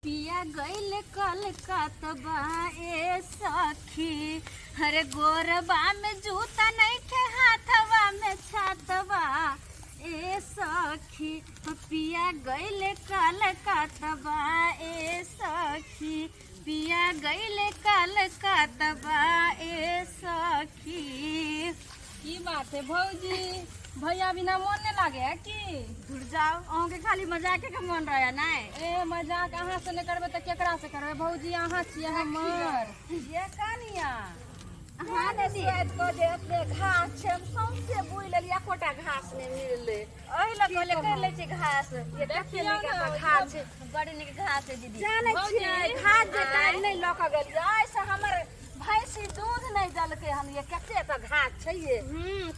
पिया गइल कलकतबा ए सखी, हरे गोरबा में जूता नइखे, हाथवा में छातवा ए सखी। पिया गइल कलकतबा ए सखी, पिया गइल कलकतबा ए सखी। की बात है भौजी, भैया बिना मन नहीं लागे है की? दूर जाओ, अहूँ के खाली मजाके के मन रहे ना। ए मजाक अहाँ से नहीं करबै तऽ केकरा से करबै भौजी? अहाँ छियै हमर। ये कनिया। हाँ दीदी। शायद कह जे एतने घास छै, हम सौंसे बुइ लेलियै, एकोटा घास नहि मिललै। ओहि लए कहले कर लै छी घास। ये कते देखियौ नीक ने, एतऽ घास छै। बड़ नीक घास है दीदी। जानै भौजी। छियै घास जे काल्हि नहि लऽ कऽ गेलियै, एहिसँ हमर भैंसी दूध नहि देलकै हन। ये कते एतऽ घास छै ये।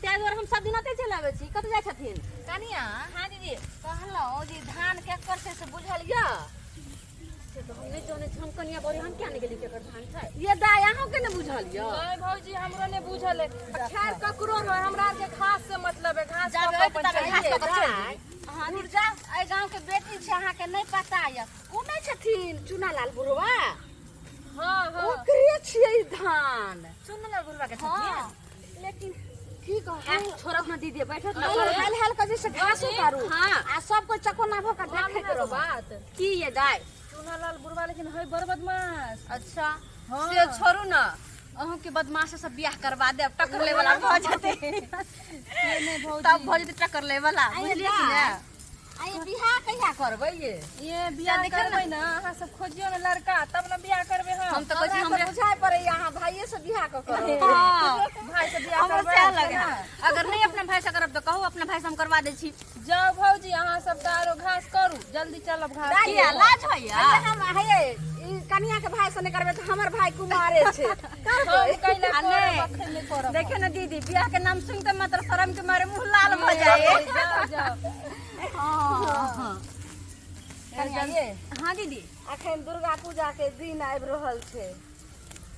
ताहि दुआरे हम सब दिन ओतै चलि आबै छी। कतऽ जाइ छथिन? कनिया। हाँ दीदी। कहलहुँ जे धान केकर छै से बुझल यऽ? से तऽ हम नहि जानै छी। हम कनिया बड़ी, हम किया नहि गेली केकर धान छै। ये दाय, अहूँके नहि बुझल यऽ? नहीं भौजी, हमरो नहीं बुझल है। खैर ककरो रहे, हमरा आर के घास से मतलब है। घास जाबे कऽ ओहि अपन ताबे चलि घास जाइए। कऽ कऽ चलि दाय, जेबै। हाँ दूर जाउ, एहि गाँवके बेटी छै, अहाँके नहि पता यऽ। ओ नहि छथिन चूनालाल बुढ़वा? हाँ हाँ। ओकरे छियै ई धान। चुनलाल बुढ़वा के हाँ। छथिन? लेकिन की कहू, छोड़त ना दीदी, बैठत ना। हल हल हल के जैसे घास उतारू। हाँ। आ सब कोई चकोना भऽ के हम देखैत एगो रहू। बात की ये दाय? चूनालाल बुढ़वा लेकिन है बड़ बदमाश। अच्छा। हाँ। से छोड़ू ना, अहूँ के बदमाश से बियाह करवा देब, टक्कर ले वाला भऽ जेतै। से नहीं भौजी। तब भऽ जेतै टक्कर ले वाला। आइए बुझलियै कि दाय। ने? आ ये बियाह कहिया करबै ये? ये बियाह देखियौ ने। करबै ना, अहाँ सब खोजियौ ने लड़का, तब ने बियाह करबै हम। हम तऽ कहै छी हमरा हमरे तऽ बुझाइ पड़ैया अहाँ भाइये से बियाह कऽ करब। हाँ। भाई से बियाह हमरो करबै सएह लगे। ना। अगर नहीं अपना भाई से करब तऽ कहू, अपना भाई से हम करवा दै छी। जाओ भौजी, अहाँ सब तऽ आरो घास करू, जल्दी चलब घास। दाइ, किया लाज होइया? हइये हम हइये ई कनिया के भाई से नहि करबै तऽ हमर भाई कुमारे छै। हम करबै। कैला आ करब? नहि। अखन नहि करब। देखे ने दीदी, बियाह के नाम सुनते मात्र शर्म के मारे मुंह लाल भऽ जाए। जाओ जाओ। हाँ। कनिया ये। हाँ दीदी। अखन दुर्गा पूजा के दिन आबि रहल छै।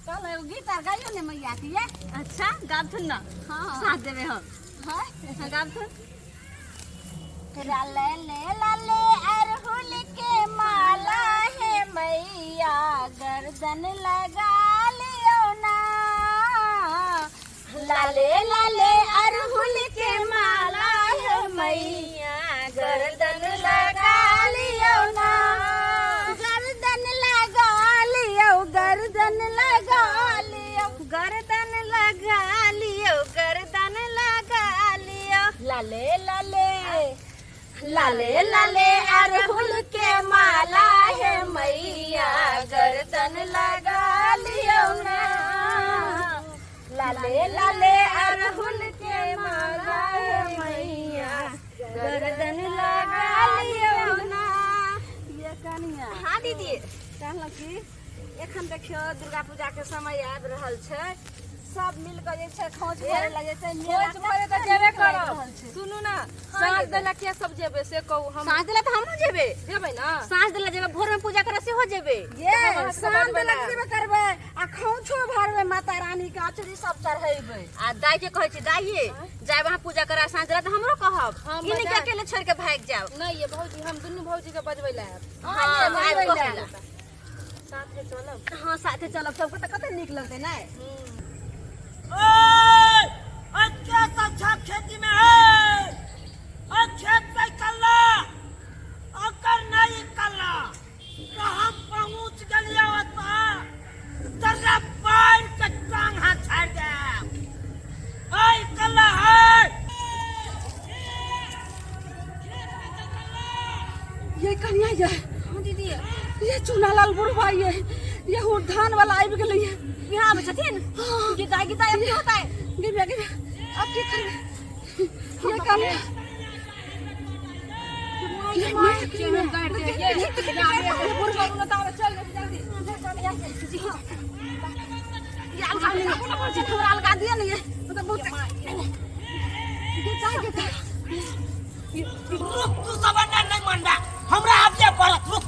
चल एगो गीत आर गाइयो ने मैया के ये। अच्छा गाबथुन ना। हाँ। साथ देबै हम। हाँ। हाँ, गाबथुन। लाले ले लाले अरहुल के माला है मैया, गर्दन लगा लियो ना। लाले लाले अरहुल के माला है मैया, गर्दन लगा लियो ना। गर्दन लगा लियो, गर्दन लगा लियो, गर्दन लगा लियो, गर्दन लगा लियो। लाले लाले लाले लाले अरहुल के माला है मैया, गर्दन लगा लियो ना। लाले लाले अरहुल के माला है मैया, गर्दन लगा लियो ना। ये कनिया। हाँ दीदी। कहलहुँ कि एखन देखियौ दुर्गा पूजा के समय आबि रहल छै, सब मिल कऽ जे छै खोंच भरे लए जेतै मेला। खोज भरे तऽ कते जेबे नीक लागि करब। रहल छै। सुनू ना, साँझ देला के सब जेबै से कहू हम। साँझ देला तऽ हमहूँ जेबै। जेबै ना? साँझ देला जेबै, भोर में पूजा करे सेहो जेबै। ये हम अहाँके साँझ बजबै देलक ना। जेबे करबै आ खोंछो भरबै, माता रानी के अचरी सब चढ़ेबै। आ दाई के कहै छी, दाइये जायब अहाँ पूजा करे साँझ देला तऽ हमरो कहब। हम ई नहि कि बजाय। अकेले छोड़ि के भागि जायब। नहीं ये भौजी, हम दुनू भौजी के बजबै लए आयब। हाँ, ये आबि बजबै कहै लए। लए। साथे चलब। हाँ, साथे चलब, सबके तऽ कते नीक लगतै नै? ओए, ओए के सब छा खेती में है? ओए खेत से कल्ला, ओकर नहीं कल्ला। तो हम पहुंच गेलिए ओतऽ, तोरा पैर के टांग हाथ छाड़ि देब। ओए कल्ला है। ये कनिया ये। हाँ दीदी। ये चूनालाल बुढ़वा ये हुर धान वाला आबि गेलै ये। यहाँ आबै छथिन? ये दाई, गीता अब की होता है? गिर गिर, अब की करबै ये कनिया? ये चेहरा काटि दे ये बुढ़वा बताओ, चल जल्दी। ये अलगा नहीं, हमरा अलगा दिया नहीं ये मतलब बहुत गीता गीता। रुक, तू सब अंडा नहीं मानबा, हमरा आबिए पड़त। रुक,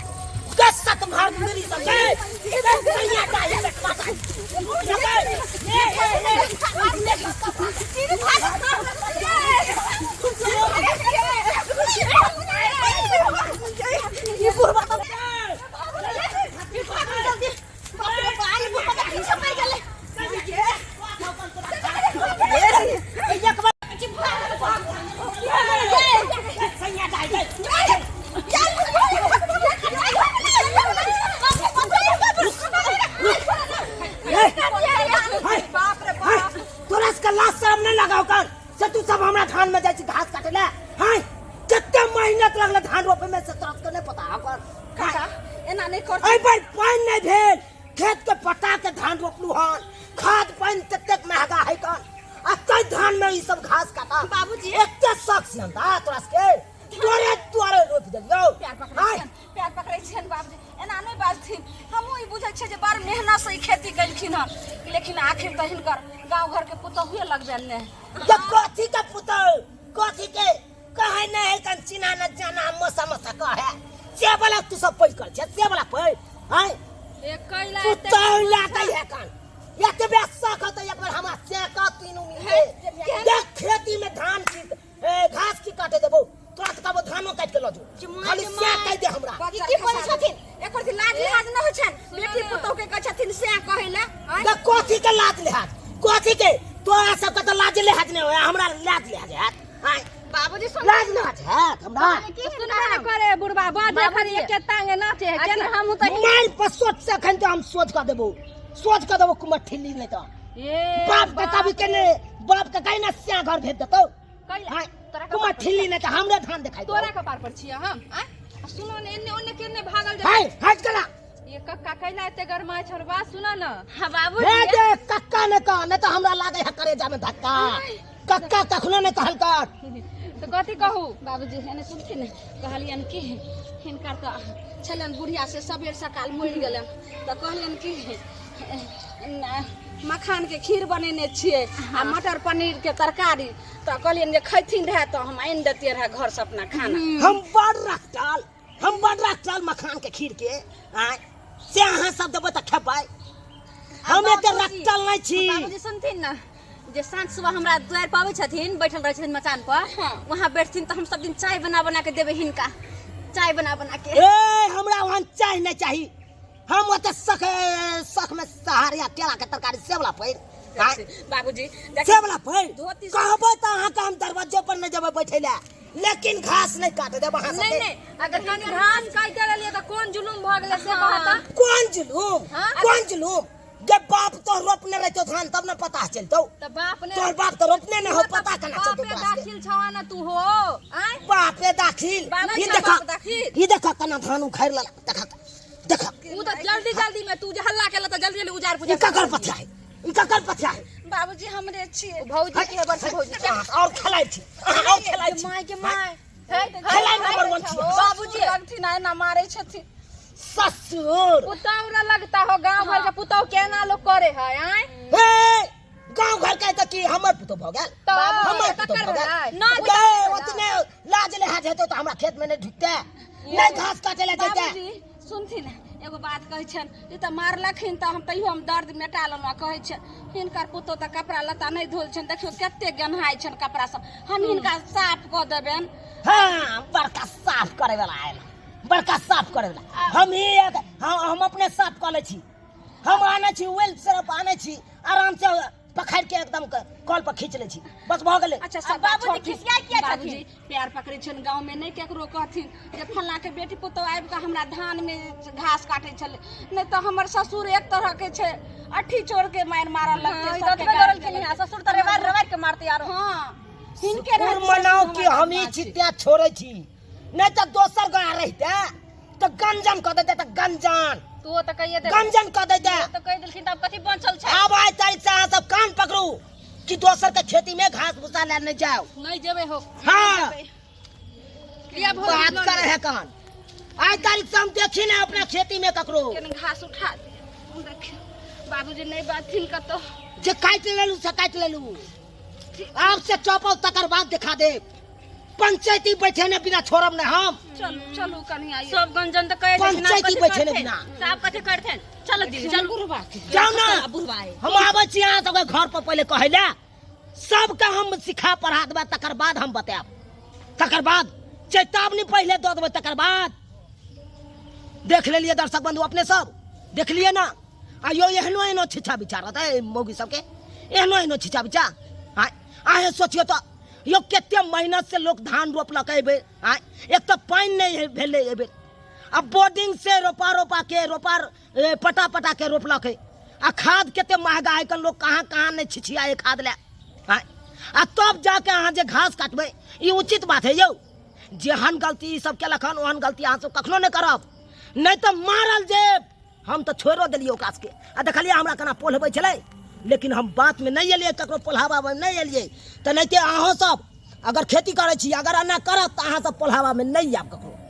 10 सत मार मेरी सब ए कहिया दा ये बेटवा दा। ए ए ए। ये बुढ़वा तो से तू सब हमरा धान में जाइ छी घास काटे ले हाय कते मेहनत लगले धान रोपे में से तोरा सबके नहीं पता ओकर काका एना नहीं कर एहि बेर पानि नहि भेल खेत के पटा के धान रोपलू हन खाद पानि ततेक महगा है कन आ तै धान में ई सब घास काटा बाबूजी। एते शौक से हमरा तोरा सबके तोरे तोरे रोपि देलियौ प्यार पकड़ै हाय छियनि प्यार पकड़ै छियनि बाबूजी एना नहि बाजथिन हमहूँ ई बुझै छियै जे बड़ मेहनत से ई खेती केलखिन हन लेकिन आखिर तऽ हिनकर गाँव घरके पुतहुए लगबनि ने ये कथी के पुतहु कथी के कहे नहीं है कन चिन्हा न जाना मसा मसा कहे से वाला तू सब पैर कर छे से वाला पैर हाय कैला एते पुतहु लागै है कन एतबे शौक होतै एक बेर हमरा से कह तीनू मिल के देख खेती में धान की ए, घास की काटे देबो तोरा तऽ कहबो धानो काटि के लऽ जो खाली से कहि दे हमरा ई की बोलै छथिन एकर दिन लाज लिहाज नहि होइ छनि बेटी पुतहु के कहै छथिन से कहै लए आँय? देख कथी के लाज लिहाज कथी के तोरा सबके तऽ लाज लिहाज नहि होय हमरा लाज लिहाज हैत आँय बाबूजी सुन लाज लिहाज हैत हमरा सुनबे न करे बुढ़बा बा देखल बाबूजी। एके तांगे नाचे है आखिर केना हमहूँ तऽ मारि पर सोच से एखन तऽ हम सोच कऽ देबो सोच कऽ देबो कुमर ठिल्ली नहि तऽ ए बाप के कभी के ने बाप के कहीं ना स्या घर भेज देतौ कैला आँय, तोरा कुमर कपार पर ठिल्ली नहि तऽ हमरे धान देखाइ देतौ तोरा कपार पर छियै हम आँय आ सुनो ने एन्ने ओन्ने केने भागल जा हाय हट चला ये कक्का कैला एते गरमाय छल बात सुनो न हाँ बाबूजी हे दे कक्का ने कह नहीं तो हमरा लागे है करेजा में धक्का कक्का कखनो नहीं कहल कर तो कथी कहू बाबूजी एने सुनथिन कहलियनि कि हिनकर तऽ छलनि बुढ़िया से सबेर सकाल मरि गेलनि तऽ कहलियनि कि मखानके खीर बनेने छियै आ मटर पनीरके तरकारी तऽ कहलियनि जे खैथिन रहए तऽ हम आनि दैतियै रहए घरसँ अपना खाना हम बड़ रखटाल हम बड़ रखटाल मखान के खीर के आय से अहाँ सब देबै तऽ खेबै हम एते रखटाल नहीं छी बाबूजी सुनथिन ने जे साँझ सुबह हमरा दुआरि पर अबै छथिन बैठल रहै छथिन मचान पर वहाँ बैठथिन तऽ हम सब दिन चाय बना बना के देबै हिनका चाय बना बना के ए हमरा वहाँ चाय नहीं चाही हम ओते सख सख में सहारिया केला के तरकारी सेवला पैर बाबूजी सेवला पैर धोती कहबै तऽ अहाँके हम दरवाजो पर नहि जेबै बैठै लए लेकिन घास नहि काटे देब अहाँ नहीं सबके नहीं अगर कनी घास काटि देलियै तऽ कोन जुलुम भऽ गेलै से कहता कोन जुलूम कोन जुलूम जब बाप तो रोपने रहतो धान तब न पता चलतो तऽ बाप ने तोहर बाप तो रोपने न हो पता केना चलतो बापे तोरा सबके? दाखिल छवा ना तू हो आँय बापे दाखिल बाप ई छौ, देखा बाप दाखिल। ई देखा केना धान उखाड़ि लेलक देखा देखा उ तऽ जल्दी जल्दी में तू जे हल्ला केला तऽ जल्दी जल्दी उजार ई पुजार ककर पथिया है ई ककर पथिया है बाबूजी हमरे छियै भौजी के बड़ भौजी अहाँ और खेलाइ छी अहाँ और खेलाइ छी माय के माय खेलाइ नंबर वन छी बाबूजी लगथिन एना मारै छथिन ससुर पुतहु न लगता हो गांव घर के पुतहु केना लोग करे है आँय हे गांव घर के तऽ की हमर पुतोह भऽ गेल तऽ हमर पुतोह ककर भऽ गेल भेलै? ना गे ओतने लाज लिहाज हेतौ तऽ हमरा खेत में नहि ढुकते नहि घास काटे लए जैते बाबूजी सुनथिन एगो बात कहै छनि ई तऽ मारलखिन तऽ हम तैयो हम दर्द मेटा लेलहुँ कहै छनि हिनकर पुतोह तऽ कपड़ा लत्ता नहि धोल छनि देखियौ कते गन्हाइ छनि कपड़ा सब हम हिनका साफ कऽ देबनि हाँ बड़का साफ करे वाला आयल बड़का साफ करे वाला हम ही एक हम अपने साफ कऽ लै छी हम आनै छी वेल सिर्फ आनै छी आराम से पखारि के एकदम कल पर खींच लै छी बस भऽ गेलै अच्छा सब बाबूजी खिसियाइ किया छथिन? बाबूजी प्यार पकड़ै छनि गाँव में नहि केकरो कहथिन जे फल्लाँ के बेटी पुतोह आबि कऽ हमरा धान में घास काटै छलै नहि तऽ हमर ससुर एक तरह के छै अट्ठी चोर के मारि मारऽ लगतै हाँ, ई सबके तऽ गारि दौड़ल देलकै। ससुर तऽ रेबारि रेबारि के मारतै आरो हँ हिनके शुक्र रहते मनाओ ससुर कि हमर हम ई बदमाश छी छै। तें छोड़ै छी नहि तऽ दोसर गोरा रहिते तऽ गंजन कऽ देते तऽ गंजन तू तऽ कहिए दे गंजन कऽ देते तऽ कहि देलखिन तऽ आब कथी बचल छै आब आइ तारीख से अहाँ सब कान पकड़ू कि दोसर के खेती में घास भूसा ले नहीं जाओ नहीं जेबै हो हाँ लिया भौजी बात करे है कान आइ तारीख से हम देखी ना अपना खेती में ककरो कनि घास उठा दिअ देखियौ बाबूजी नहि बाजथिन कतौ जे काटि लेलू से काटि लेलू आब से चौपल तकर बाद दिखा दे पंचायती बैठे ने बिना छोड़ब ने हम चलू चलू कनि आइए सब गंजन तऽ कहि देलखिन आब पंचायती कथी बैठे ने करथिन? बिना। सब कथी करथिन चलो दीदी चलू बुढ़बा के जाओ ना बुढ़बा है हम आबै छी अहाँ सबके घर पर पहिले कहै लए सबके हम सिखा पढ़ा देबै तकर बाद हम बतायब तकर बाद चेतावनी पहिले दऽ देबै तकर बाद देख लेलियै दर्शक बंधु अपने सब देखलियै ना आ यौ एहनो एहनो छिछा बिछा रहतै मौगी सबके एहनो एहनो छिछा बिछा आँय अहें सोचियौ तऽ यौ कते मेहनत से लोक धान रोपलक एहि बेर आँय एक तऽ पानि नहि भेलै एहि बेर आ बोर्डिंग से रोपा रोपा के रोपा ए, पटा पटा के रोपलक है आ खाद कते महगा है कन लोग कहाँ कहाँ नहीं छिछिया है खाद ले आँय आ तब जाके अहाँ जे घास काटबै, ई उचित बात है यौ? जेहन गलती ई सब केलक हन, ओहन गलती अहाँ सब कखनो नहि करब, नहि तऽ मारल जेब। हम तऽ छोड़ो देलियै ओकरा सबके, आ देखलियै हमरा केना पोल्हबै छलै, लेकिन हम बातमे नहि एलियै, ककरो पोल्हाबामे नहि एलियै। तऽ नहिते अहाँ सब अगर खेती करै छी, अगर एना करत तऽ अहाँ सब पोल्हाबामे नहि आयब ककरो।